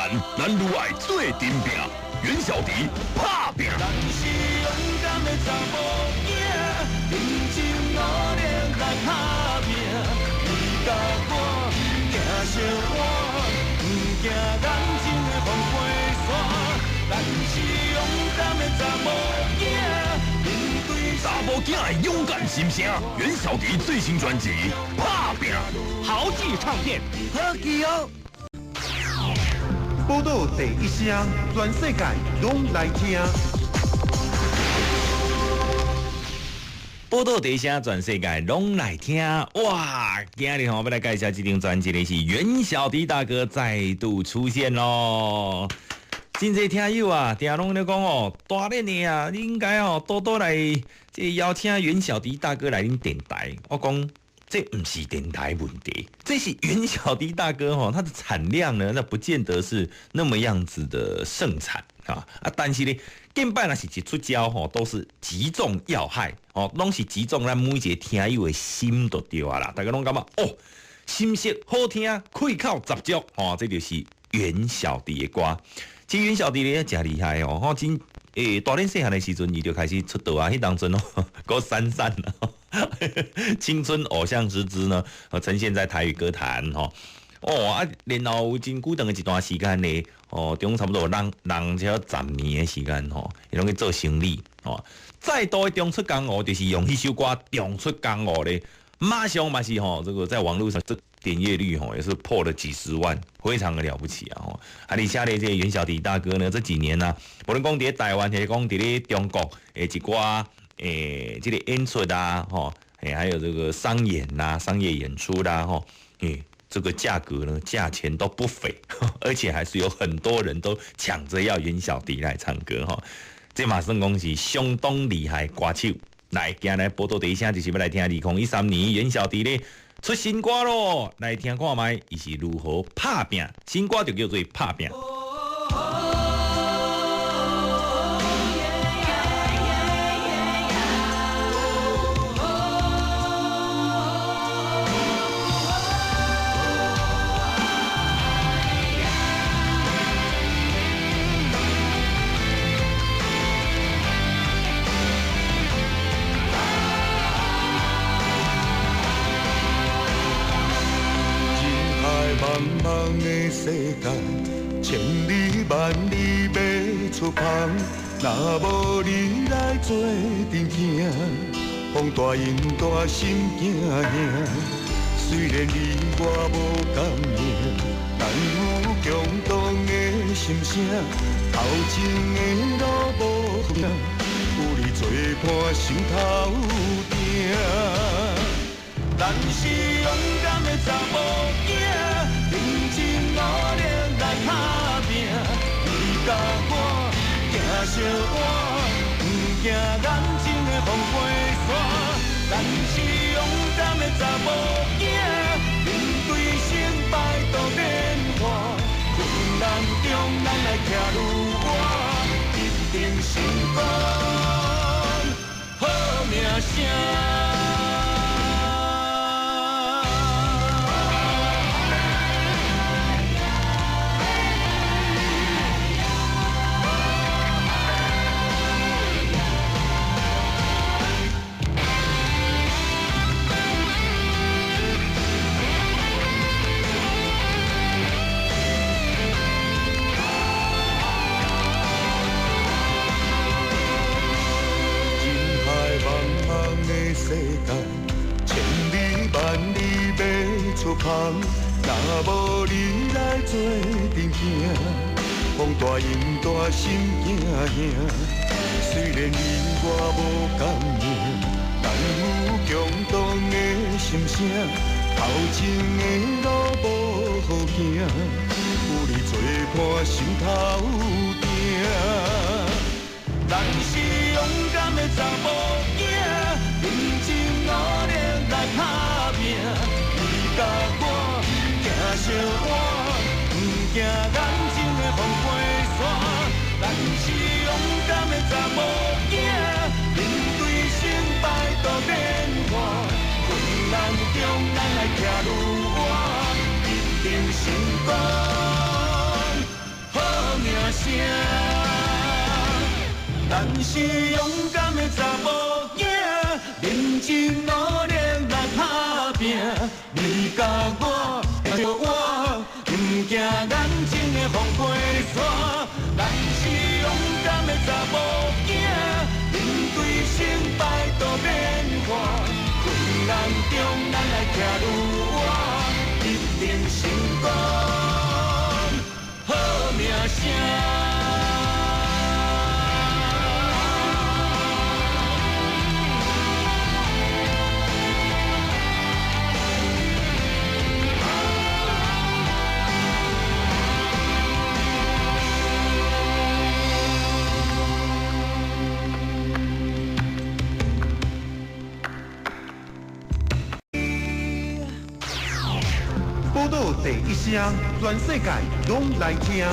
难，咱愈愛做陣拼。袁小迪拍拚。咱是勇敢的查某囝，認真努力來拍拚。你佮我行相倚，毋驚眼前的風過山。咱是勇敢的查某囝，面對查某囝的勇敢心聲。袁小迪最新專輯《拍拚》，豪記唱片，好記哦。寶島第一聲，全世界攏來聽。寶島第一聲，全世界攏來聽。哇！今日吼欲來介紹這張專輯的是袁小迪大哥再度出現咯。真濟聽友啊，定攏咧講哦，大練的啊，你應該哦多多來這邀請袁小迪大哥來恁電台。我講這毋是電台問題，這是袁小迪大哥吼，他的產量呢，那不見得是那麼樣子的盛產啊。啊，但是呢，近擺若是一出招吼，都是擊中要害哦，攏是擊中咱每一個聽友的心就對啊啦。大家攏感覺哦，心色好聽，開口十足吼，這就是袁小迪的歌。其實袁小迪咧誠厲害哦，吼真大練細漢的時陣，伊就開始出道啊，彼當陣哦，閣閃閃青春偶像之姿呢，呈現在台語歌壇吼。哦啊，然後有真久長的一段時間呢，哦，中差不多人人才10年的時間吼，伊攏去做生理吼。再度重出江湖，就是用彼首歌重出江湖咧，馬上嘛是吼，這個在網路上這點閱率吼也是破了幾十萬，非常的了不起啊！吼，啊，而且咧，這個袁小迪大哥呢，這幾年啊，無論講佇台灣，還是講佇咧中國，的一寡這個演出啊，吼，還有這個商演啦、商業演出啦，吼，這個價格呢，價錢都不菲，而且還是有很多人都搶着要袁小迪來唱歌，吼，這嘛算講是相當厲害歌手。來，今日報道第一聲就是欲來聽2013年袁小迪咧出新歌咯，來聽看覓，伊是如何拍拚，新歌就叫做拍拚。茫茫的世界，千里萬里欲出航，若無你來做陣行，風大湧大心驚嚇。雖然你我無仝名，但有共同的心聲。頭前的路無影，有你做伴心頭定。咱是勇敢的查某囝，認真努力來拍拚。你佮我行相倚，毋驚眼前的風過山。咱是勇敢的查某囝，面對成敗都變化。困難中咱來徛愈倚，一定成功。好名聲。世界，千里萬里欲出航，若無你來做陣行，風大湧大心驚嚇。雖然你我無仝名，但有共同的心聲。頭前的路無好行，有你做伴心頭定。咱是勇敢的查某囝，認真努力來拍拚。你佮我行相倚，毋驚眼前的風過山。咱是勇敢的查某囝，面對成敗都變化。困難中咱來徛愈倚，一定成功。好是勇敢的查某囝，认真努力来打拼。你佮我相换，毋惊眼前的风过山。咱是勇敢的查某囝，面对成败都免看。困难中咱来徛愈倚，一定成功，好名声。宝岛第一声，全世界攏來聽。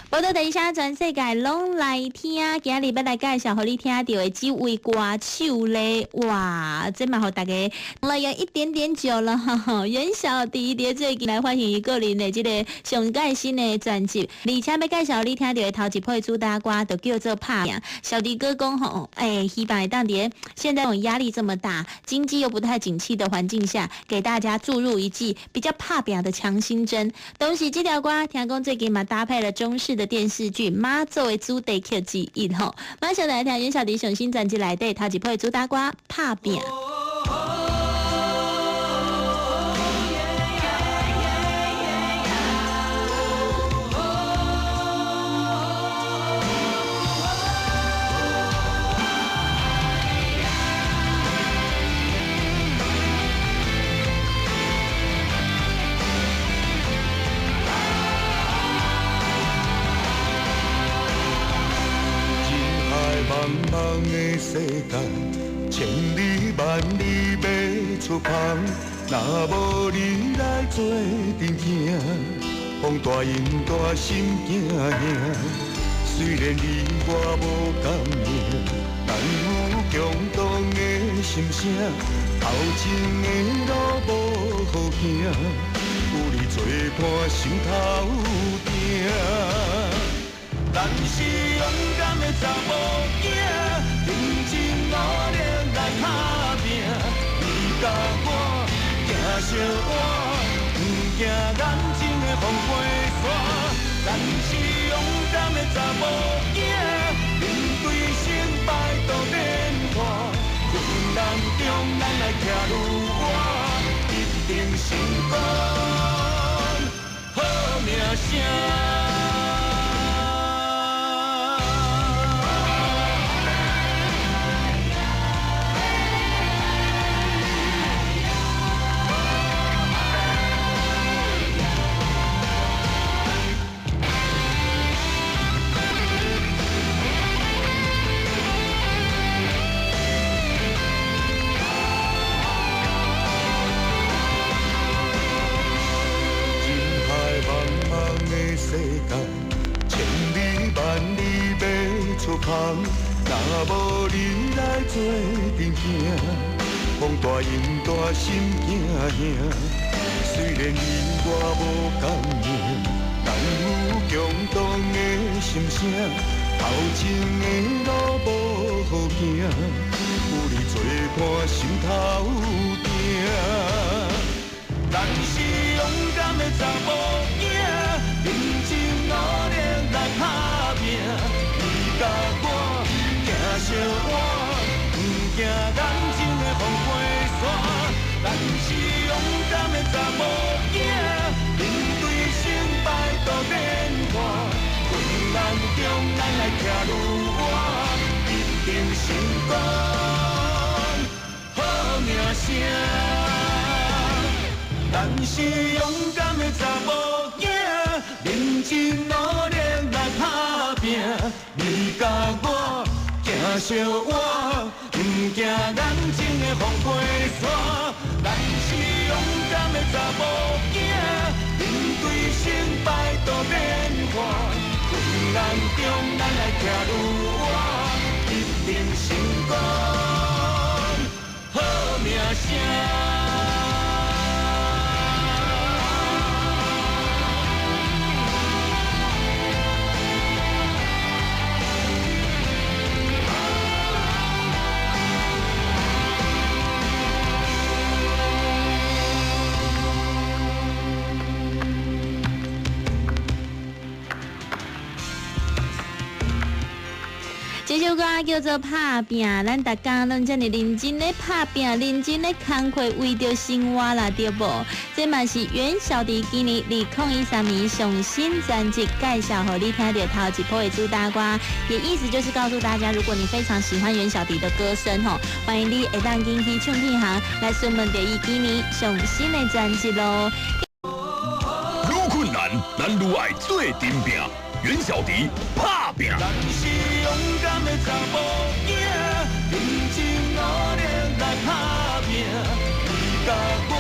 寶島第一聲，全世界攏來聽。今日欲來介紹予你聽著的這位歌手咧，哇，這嘛予大家來有一點點久了。袁小迪佇最近來發行伊個人的這个上蓋新的專輯，而且欲介紹你聽著的頭一批主打歌，就叫做拍拚。小迪哥講吼，希望會當佇現在這種壓力這麼大、經濟又不太景氣的環境下，給大家注入一劑比較拍拚的強心針。同時，這條歌聽講最近嘛搭配了中視的電視劇《媽祖》的主題曲之一吼，馬上來聽袁小迪上新專輯內底頭一批主打歌《拍拚》。茫茫的世界，千里萬里欲出航，若無你來做陣行，風大湧大心驚嚇。雖然你我無仝名，但有共同的心聲。頭前的路無好行，有你做伴心頭定。咱是勇敢的查某囝，認真努力來打拚。你佮我行相倚，毋驚眼前的風過山。咱是勇敢的查某囝，面對成敗都免看。困難中咱來徛愈倚，一定成功，好名聲。世界，千里萬里欲出航，若無你來做陣行，風大湧大心驚嚇。雖然你我無仝名，但有共同的心聲。頭前的路無好行，有你做伴心頭定。咱是勇敢的查某囝，認真努力來打拚。你佮我行相倚，毋驚眼前的風過山。咱是勇敢的查某囝，面對成敗都免看。困難中咱來徛愈倚，一定成功，好名聲。咱是勇敢的查某囝，認真努力來打拚。你佮我行相倚，毋驚眼前的風過山。咱是勇敢的查某囝，面對成敗都免看。困難中咱來徛愈倚，一定成功，好名聲。這首歌叫做《拍拚》，咱逐工攏遮爾認真咧拍拚，認真咧工課，為著生活啦，對無？這嘛是袁小迪今年2013年上新專輯介紹予你聽著頭一波的主打歌，也意思就是告訴大家，如果你非常喜歡袁小迪的歌聲，吼，歡迎你會當緊去唱片行來詢問著伊今年上新的專輯囉。愈困難，咱愈愛做陣拚。袁小迪拍拚。咱是勇敢的查某囝，認真努力來拍拚。你佮我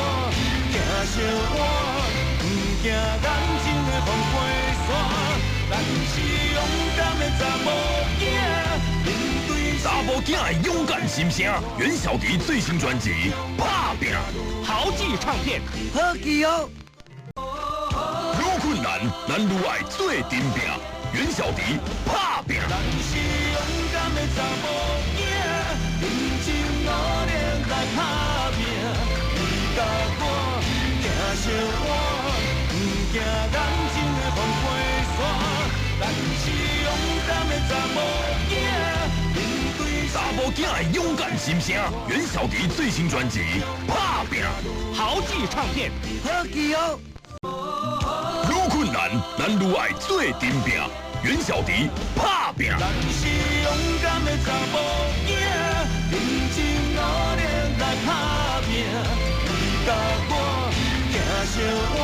行相倚，毋驚感情的風過山。咱是勇敢的查某囝，面對查某囝的勇敢心聲，袁小迪最新專輯《拍拚》，豪記唱片，好記哦。愈困難，咱愈愛做陣拚。袁小迪拍拚。咱是勇敢的查某囝，認真努力來拍拚。你佮我行相倚，毋驚感情的風過山。咱是勇敢的查某囝，面對查某囝的勇敢心聲，袁小迪最新專輯《拍拚》，豪記唱片，好記哦。愈困難，咱愈愛做陣拚。袁小迪拍拚。咱是勇敢的查某囝，認真努力來拍拚。你佮我行相倚，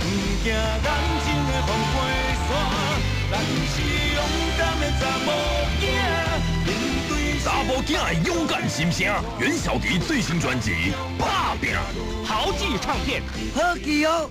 毋驚感情的風過山。咱是勇敢的查某囝，面對查某囝的勇敢心聲，袁小迪最新專輯《拍拚》，豪記唱片，好記哦。